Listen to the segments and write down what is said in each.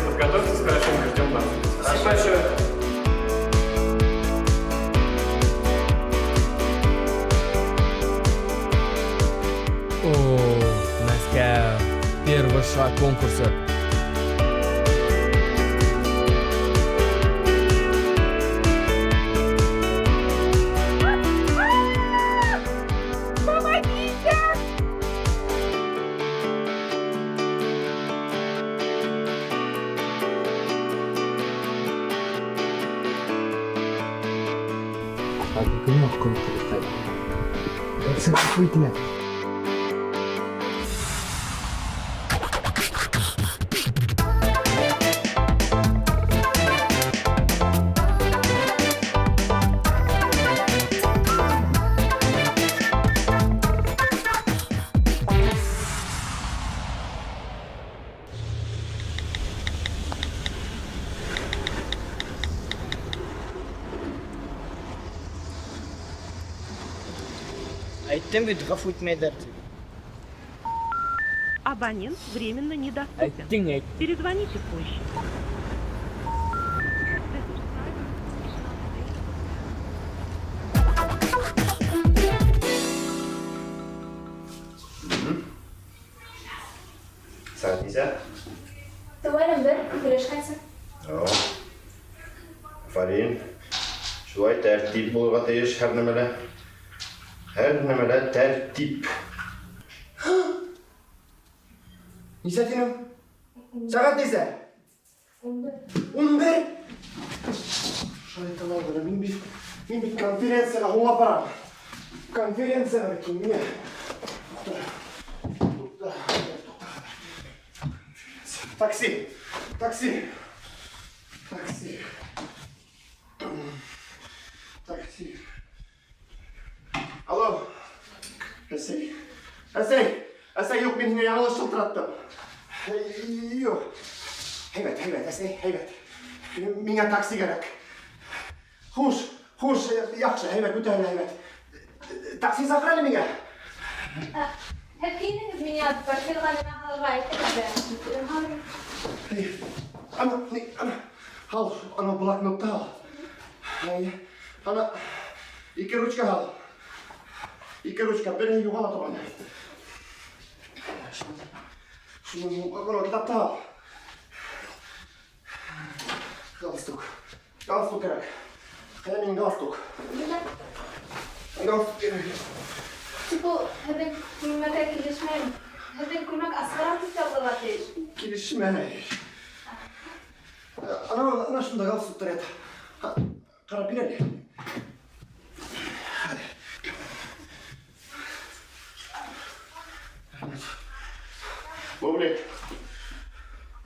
Подготовьтесь хорошенько, ждем вас. Спасибо большое. О, Мәскәү. Первый шаг конкурса. Әйттем бит, гафу итмәйҙәр тип. Абонент временно недоступен. Әйттең, әйт. Перезвоните позже. Сәғәт нисә? Тыуарым бер, һөйләшкәнсең. Афарин. Шулай тәртип булырға тейеш һәр нәмәлә. Һәр нәмәлә тәртип. Нисә тинең? Сәғәт нисә? 11. 11? Шайтан алғыры, мин бит конференцияға һуңлап барам. Конференцияға бит ул, ниңә? Туҡта. Туҡта, туҡта. Такси, такси. Такси. Такси. Алло. Әсәй. Әсәй. Әсәй, юҡ, мин һиңә яңылыш шылтыраттым. Юҡ. Һәйбәт, һәйбәт, әсәй, һәйбәт. Миңә такси кәрәк. Хуш, хуш, яҡшы, һәйбәт, бөтәһе лә һәйбәт. Такси саҡыр әле миңә. Һеҙ кейенегеҙ, миңә портфелгә нимә һалырға әйтегеҙ ҙә. Ана, ни, ана, ал, ана блокнотты ал. Әй, ана, ике ручка ал. Ике ручка, береһе юғала торған. Шуны, бына китапты ал. Галстук. Галстук кәрәк. Ҡайҙа минең галстук? Нимә? Галстук кәрәк. Тик ул һеҙҙең күлмәккә килешмәй. Һеҙҙең күлмәк асығыраҡ төҫтә булырға тейеш. Килешмәй. Ана, ана шунда галстуктар ята. Ҡарап бир әле. Бублик.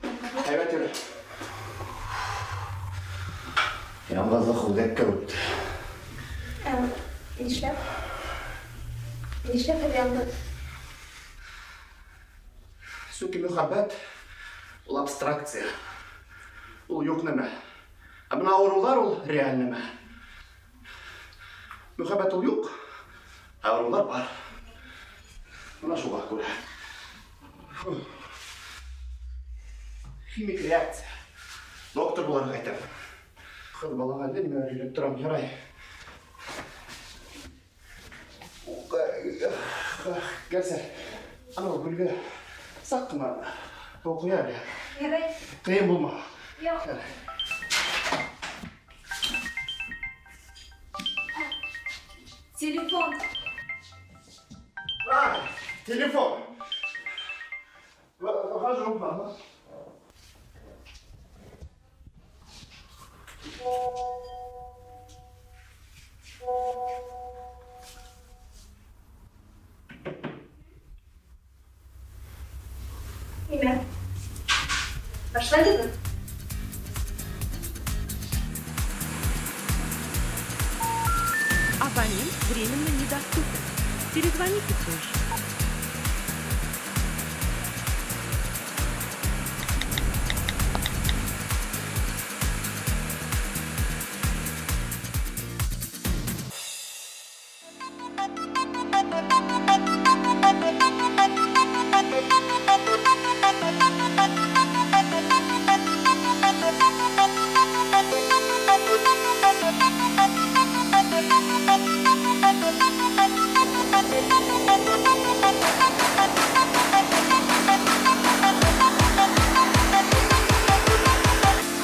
Һәйбәт йөрө. Яңғыҙлыҡ үҙәккә үтте. Нишләп? Нишләп һеҙ яңғыҙ? Сөнки мөхәббәт ул абстракция. Ул юҡ нәмә. Ә бына ауырыуҙар ул реаль нәмә. Мөхәббәт ул юҡ, ә ауырыуҙар бар. Бына шуға күрә. Химик реакция. Доктор булырға әйтәм. Ҡыҙ балаға әллә нимәләр һөйләп торам, ярай. Гәрсә, анау гөлгә саҡ ҡына һыу ҡоя әле. Ярай. Ҡыйын булма. Юҡ. Телефон. А, телефон. Выхожу, мама. Нимә? Башлайбыҙмы? Абонент временно недоступен. Перезвоните позже.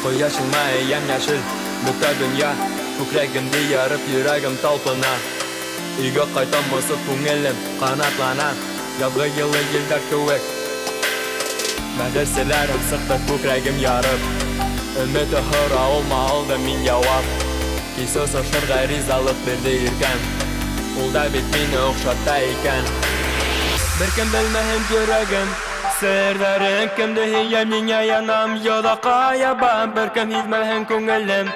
Кояш елмая ямь-яшел, бөтә дөнья Күкрәгемде ярып, йөрәгем талпына. Өйгә кайтам босып, күңелем канатлана, Язгы йылы елләр кеүек. Бәгырь серләрем сыкты күкрәгем ярып. Өмет һорауыма алдым мин яуап. Кисеү сошырга ризалык бирде иркәм. Ул да бит мине охшата икән. Беркем белмәһен йөрәгем серҙәрен, Кемде һөйәм, ниңә янам, йоҙаҡҡа ябам. Беркем һиҙмәһен күңелем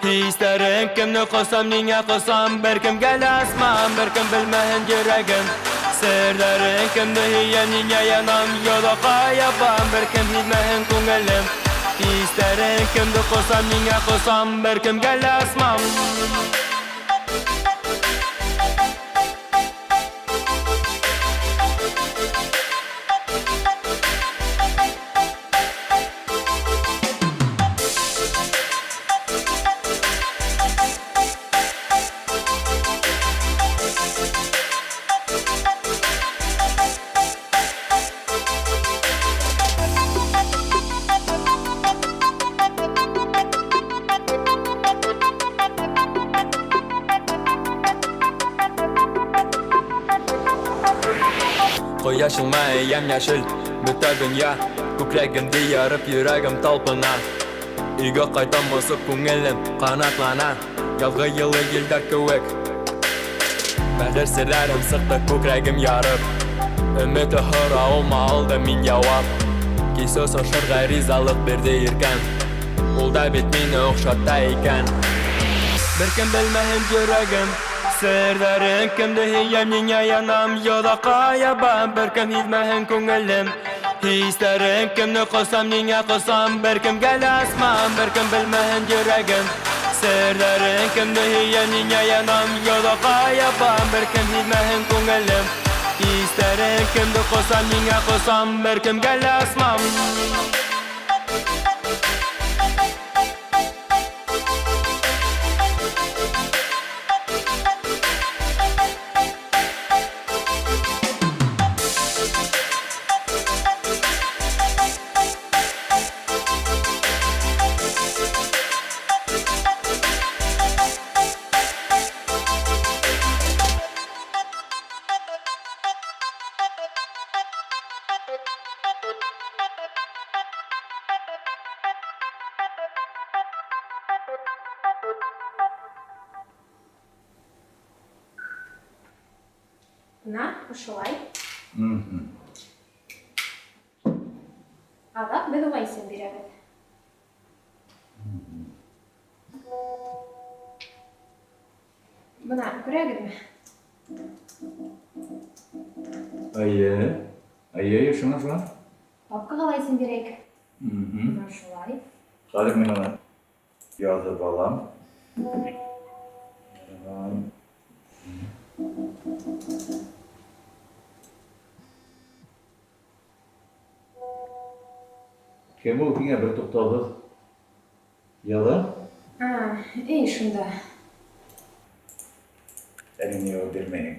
хистәрен, Кемде ҡосам, ниңә ҡосам, бер кемгә лә асмам. Беркем белмәһен йөрәгем серҙәрен, Кемде һөйәм, ниңә янам, йоҙаҡҡа ябам. Беркем һиҙмәһен күңелем хистәрен, Кемде ҡосам, ниңә ҡосам, бер кемгә лә асмам. Кояш елмая ямь-яшел, бөтә дөнья Күкрәгемде ярып, йөрәгем талпына. Өйгә кайтам босып, күңелем канатлана, Язгы йылы елләр кеүек. Бәгырь серләрем сыкты күкрәгем ярып. Өмет һорауыма алдым мин яуап. Кисеү сошырга ризалык бирде иркәм. Ул да бит мине охшата икән. Беркем белмәһен йөрәгем серҙәрен, Кемде һөйәм, ниңә янам, йоҙаҡҡа ябам. Беркем һиҙмәһен күңелем хистәрен, Кемде ҡосам, ниңә ҡосам, бер кемгә лә асмам. Беркем белмәһен йөрәгем серҙәрен, Кемде һөйәм, ниңә янам, йоҙаҡҡа ябам. Беркем һиҙмәһен күңелем хистәрен, Кемде ҡосам, ниңә ҡосам, бер кемгә лә асмам. Бына ошолай. Аҙаҡ беҙ уға исем бирәбеҙ. Бына күрәгеҙме? Эйе. Эйе, шуңа шуңа. Папкаға ла исем бирәйек. Бына шулай. Хәҙер мин уны яҙып алам. Кем ул һиңә бер туҡтауһыҙ яҙа? Эй, шунда. Ә мин яуап бирмәйем.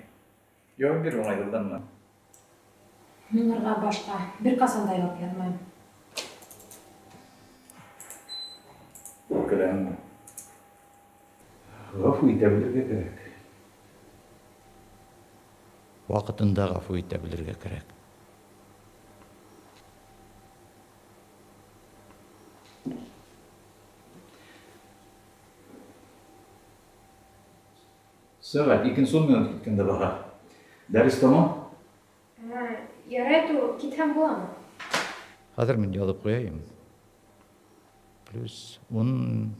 Яуап бир уңайһыҙланма. Мин уларға башҡа бер ҡасан да яуап яҙмайым. Үпкәләнмә. Ғәфү итә белергә кәрәк. Ваҡытында ғәфү итә белергә кәрәк. Сәғәт икенсе ун минут киткәндә баһа. Дәрес тамам. Ярай, ту китһәм буламы? Хәҙер мин яҙып ҡуяйым. Плюс ун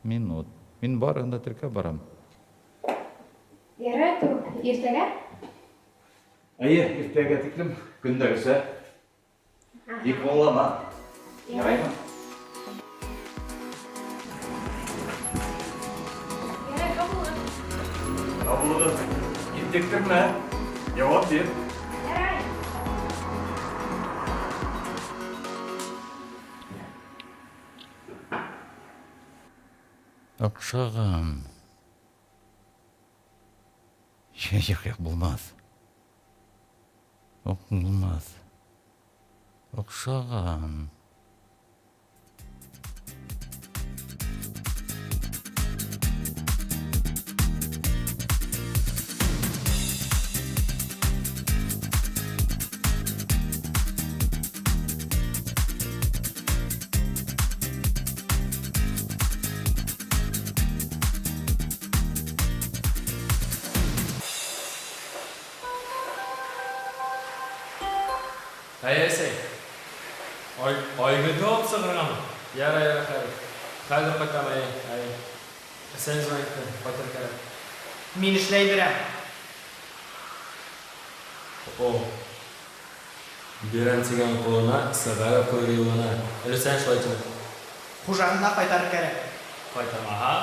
минут. Мин барыһын да теркәп барам. Ярай, ту иртәгә? Эйе, иртәгә тиклем көндәгесә. Бик моңлама. Яраймы? Ярай, һау булығыҙ. Һау булығыҙ. Интектермә. Яуап бир. Ярай. Оҡшаған. Юҡ, юҡ, булмаҫ. Юҡ, булмаҫ. Оҡшаған. Әй, әсәй. Айгөлдө алып сығырғамы? Ярай, ярай, хәҙер. Хәҙер ҡайтам, әй, әй. Әсәй звонит, ҡайтыр кәрәк. Мин эшләй бирәм. О. Бирәм тигән ҡулына, сығарып ҡуйыр юлына. Өләсәң шулай тине. Хужаһына ҡайтарыр кәрәк. Ҡайтармаһа?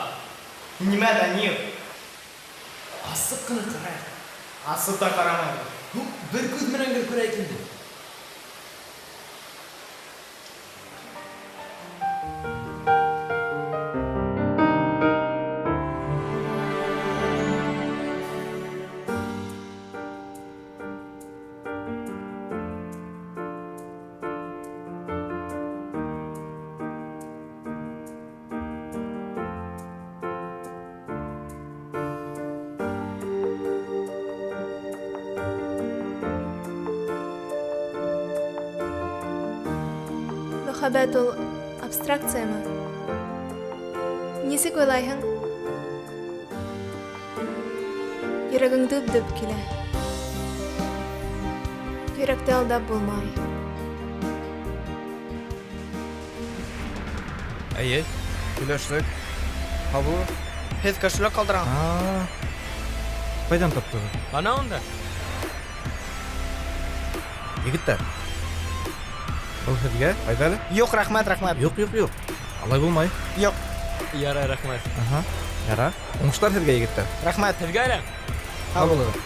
Нимә, Данил? Асып ҡына ҡарайыҡ. Асып та ҡарамайбыҙ. Ну, бер күҙ менән генә күрәйек инде. Мөхәббәт ул абстракциямы? Нисек уйлайһың? Йөрәгең дөп-дөп килә. Йөрәкте алдап булмай. Әйе, һөйләштек. Һау булығыҙ. Һеҙ кошелек ҡалдырған. Ҡайҙан таптығыҙ? Ана унда. Егеттәр. Был һеҙгә, айҙа әле. Юҡ, рәхмәт, рәхмәт. Юҡ, юҡ, юҡ. Алай булмай. Юҡ. Ярай, рәхмәт. Аһа, ярар. Уңыштар һеҙгә, егеттәр. Рәхмәт. Һеҙгә лә. Һау булығыҙ.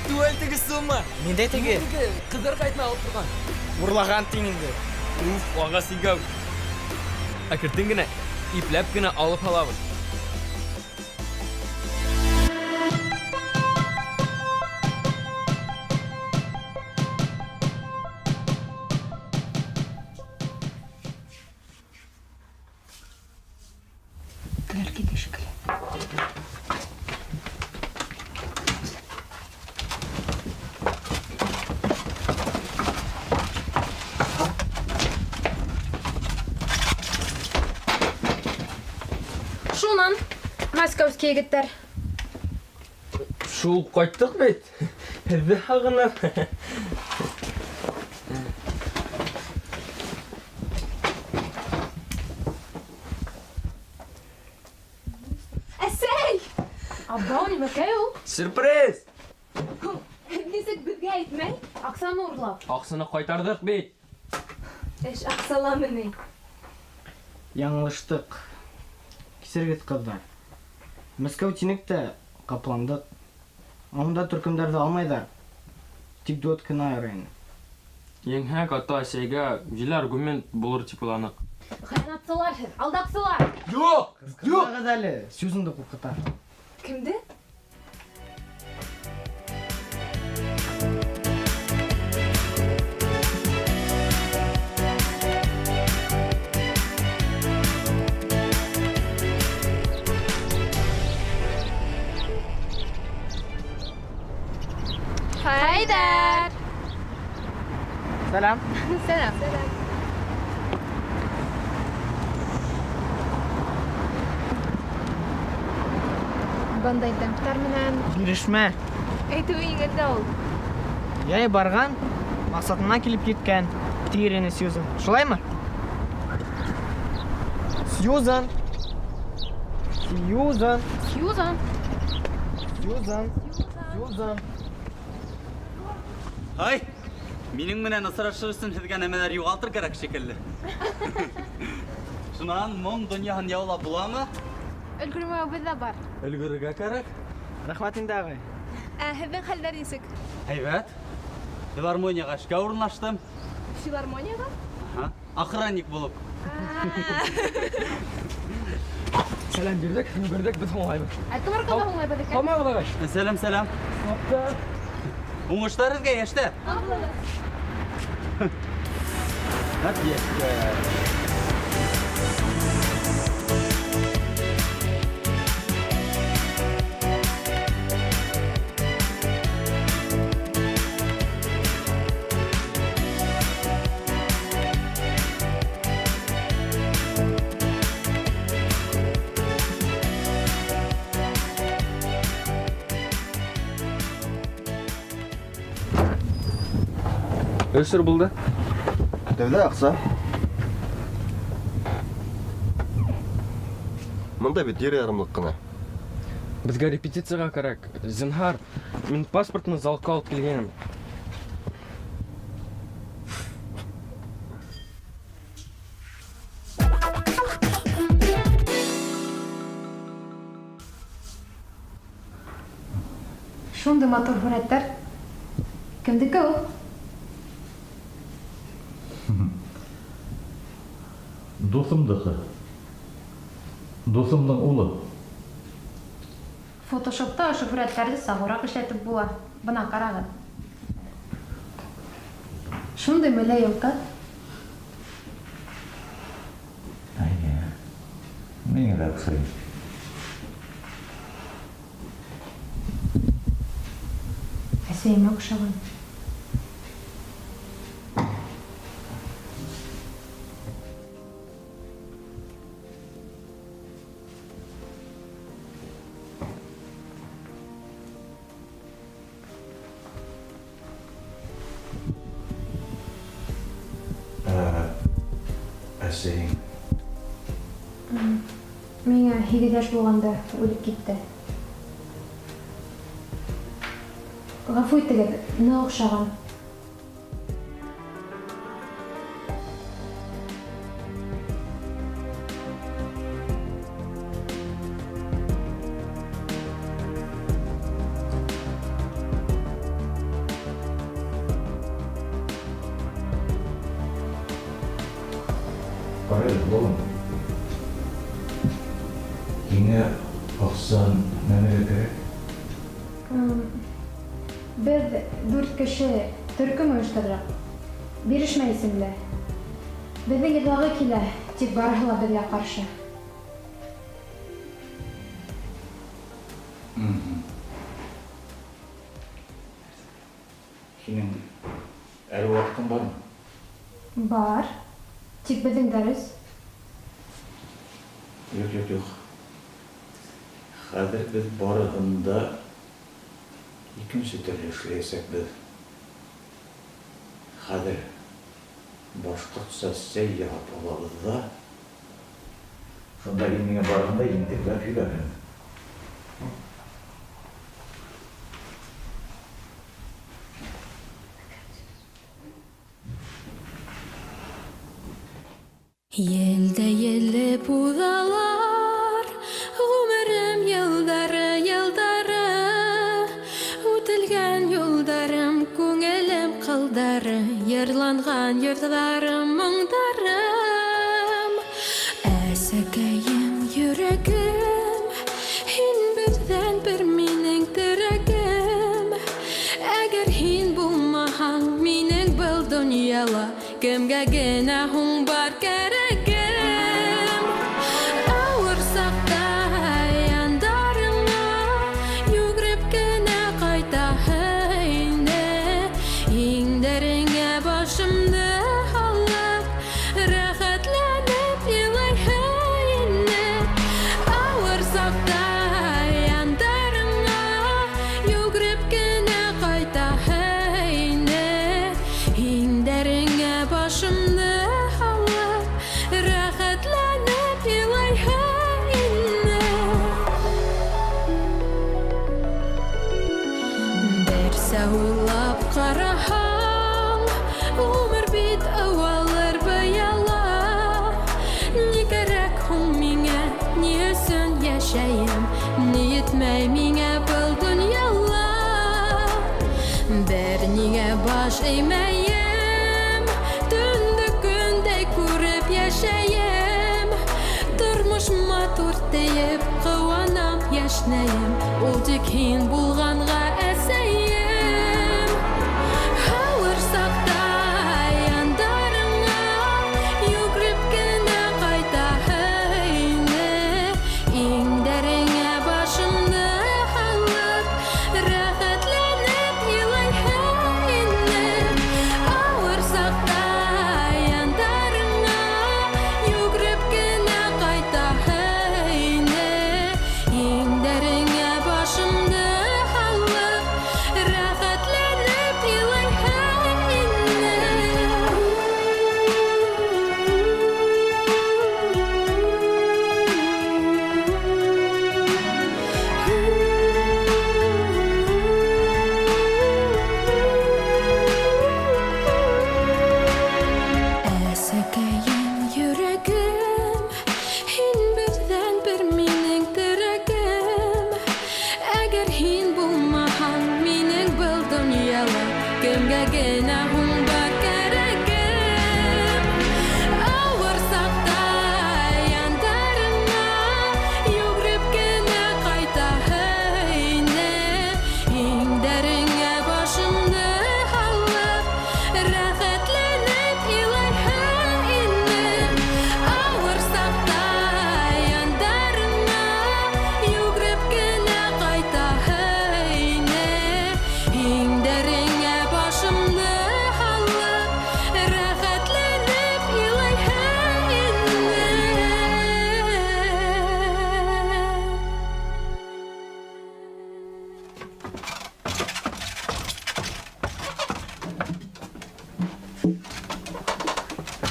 Түгел теге сумма. Ниндәй теге? Теге ҡыҙҙар ҡайтмай алып торған. Урлаған тиң инде. Уф, ағас икәү. Әкертен генә, ипләп кенә алып һалабыҙ. Теләр килде шикелле. Шунан, московский егеттәр. Шул ҡайттыҡ бит. Һеҙҙе һағынып. Әсәй! Абау, нимәкәй ул? Сюрприз! Нисек беҙгә әйтмәй? Аҡсаны урлап. Аҡсаны ҡайтарҙыҡ бит. Эш аҡсаламы ни? Яңылыштыҡ. Кисерегеҙ, ҡыҙҙар. Мәскәү тинек тә ҡапландыҡ. Унда төркөмдәрҙе алмайҙар. Тик дуэт кенә ярай ине. Еңһәк ата-әсәйгә җилле аргумент булыр тип уйланыҡ. Хыянатсылар һеҙ, алдаҡсылар! Юҡ! Юҡ! Ҡысҡырмағыҙ әле, Сьюзанды ҡурҡыта. Кемде? Хәйҙәр! Сәләм. Сәләм. Сәләм. Бындай темптар менән Бирешмә. Әйтеүе еңел дә ул. Яй барған, маҡсатына килеп еткән. Тиер ине Сьюзан. Шулаймы? Сьюзан. Сьюзан. Сьюзан. Сьюзан. Сьюзан. Ай, минең менән осрашыр өсөн һеҙгә нәмәләр юғалтыр кәрәк шикелле. Шунан моң донъяһын яулап буламы? Өлгөрмәүебеҙ ҙә бар. Өлгөрөргә кәрәк. Рәхмәт инде, ағай. Ә һеҙҙең хәлдәр нисек? Һәйбәт. Филармонияға эшкә урынлаштым. Филармониягә? Ага. Охранник булып. Сәләм бирҙек, йүгерҙек, беҙ һуңлайбыҙ. Ә кем арҡаһында һуңлайбыҙ икән? Һаумыһығыҙ, ағай. Сәләм, сәләм. Уңыштар һеҙгә, йәштәр. Нәп йәштәр. Өсөр булды. Тәүҙә аҡса. Мында бит ер ярымлыҡ ҡына. Беҙгә репетицияға кәрәк. Зинһар, мин паспортны залға алып килгәнем. Шундай матур һүрәттәр. Кемдеке ул? Дуҫымдыҡы. Дуҫымдың улы. Фотошопта ошо һүрәттәрҙе сағыуыраҡ эшләтеп була. Бына ҡарағыҙ. Шундай мөләй йылҡы. Әйе. Миңә лә оҡшай. Әсәйемә оҡшаған. Әсәйең? Миңә 8 йәш булғанда үлеп китте. Ғәфү итегеҙ, ныҡ оҡшаған. Ҡарай, улым. Һиңә аҡса нәмәгә кәрәк? Беҙ 4 кеше төркөм ойошторҙоҡ. Бирешмә исемле. Беҙҙең йырлағы килә, тик барыһы ла беҙгә ҡаршы. Һинең әле ваҡытың бармы? Бар. Тик беҙҙең дәрес. Юҡ, юҡ, юҡ. Хәҙер беҙ барыһын да икенсе төрлө эшләйәсәкбеҙ. Хәҙер башҡортса сәй яһап алабыҙ ҙа, шунда һин миңә барыһын да ентекләп һөйләрһең. Елдә елеп уҙалар, ғүмерем йылдары, йылдары. Үтелгән юлдарым, күңелем ҡылдары, йырланған йырҙарым, моңдарым. Әсәкәйем, йөрәгем, һин берҙән-бер минең терәгем. Әгәр һин булмаһаң, минең был донъяла кемгә генә һуң бар кәрәгем? Ауыр саҡта яндарыңа йүгереп кенә ҡайтаһы ине. Иңдәреңә башымды һалып, рәхәтләнеп илайһы ине. Ауыр саҡта яндарыңа йүгереп кенә ҡайтаһы ине. Иңдәреңә башымды һалып, рәхәтләнеп илайһы ине. Берсә уйлап ҡараһаң, ғүмер бит ыуалыр быяла. Ни кәрәк һуң миңә, ни өсөн йәшәйем, ни етмәй миңә был донъяла? Бер ниңә баш эймәйем, Бирешмәйем, ул тик һин булғанға, әсәйем. Ауыр саҡта яндарыңа йүгереп кенә ҡайтаһы ине. Иңдәреңә башымды һалып, рәхәтләнеп илайһы ине. Ауыр саҡта яндарыңа йүгереп кенә ҡайтаһы ине. Иңдәреңә башымды һалып, рәхәтләнеп илайһы ине. Әсәкәйем, йөрәгем, һин берҙән-бер минең терәгем. Әгәр һин булмаһаң, минең был донъяла кемгә генә һуң бар кәрәгем? Ауыр саҡта яндарыңа йүгереп кенә ҡайтаһы ине. Иңдәреңә башымды һалып, рәхәтләнеп илайһы ине. Ауыр саҡта яндарыңа йүгереп кенә ҡайтаһы ине. Иңдәреңә башымды һалып, рәхәтләнеп илайһы ине.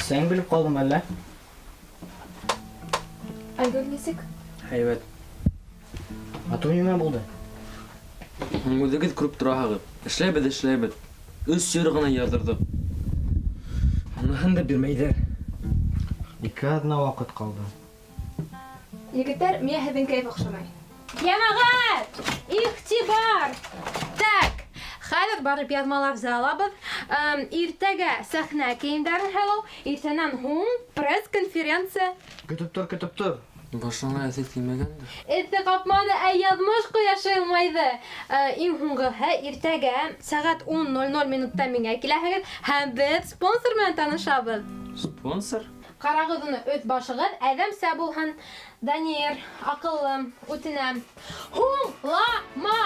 Сәң белеп ҡалдым әллә? Айгөл нисек? Һәйбәт. Атыу нимә булды? Үҙегеҙ күреп тораһығыҙ. Эшләйбеҙ, эшләйбеҙ. 3 йыр ғына яҙҙырҙыҡ. Уныһын да бирмәйҙәр. 2 аҙна ваҡыт ҡалды. Егеттәр, миңә һеҙҙең кәйеф оҡшамай. Йәмәғәт! Иғтибар! Так, хәҙер барып яҙмаларҙы алабыҙ. Иртәгә сәхнә кейемдәрен һайлау, иртәнән һуң пресс-конференция. Көтөп тор, көтөп тор. Башыңа эҫе теймәгәндер. Эҫе ҡапманы, ә яҙмыш ҡояшы йылмайҙы. Иң һуңғыһы иртәгә сәғәт 10:00 минутта миңә киләһегеҙ һәм беҙ спонсор менән танышабыҙ. Спонсор? Ҡарағыҙ уны, өҫ башығыҙ әҙәмсә булһын. Данир, аҡыллым, үтенәм. Һуңлама!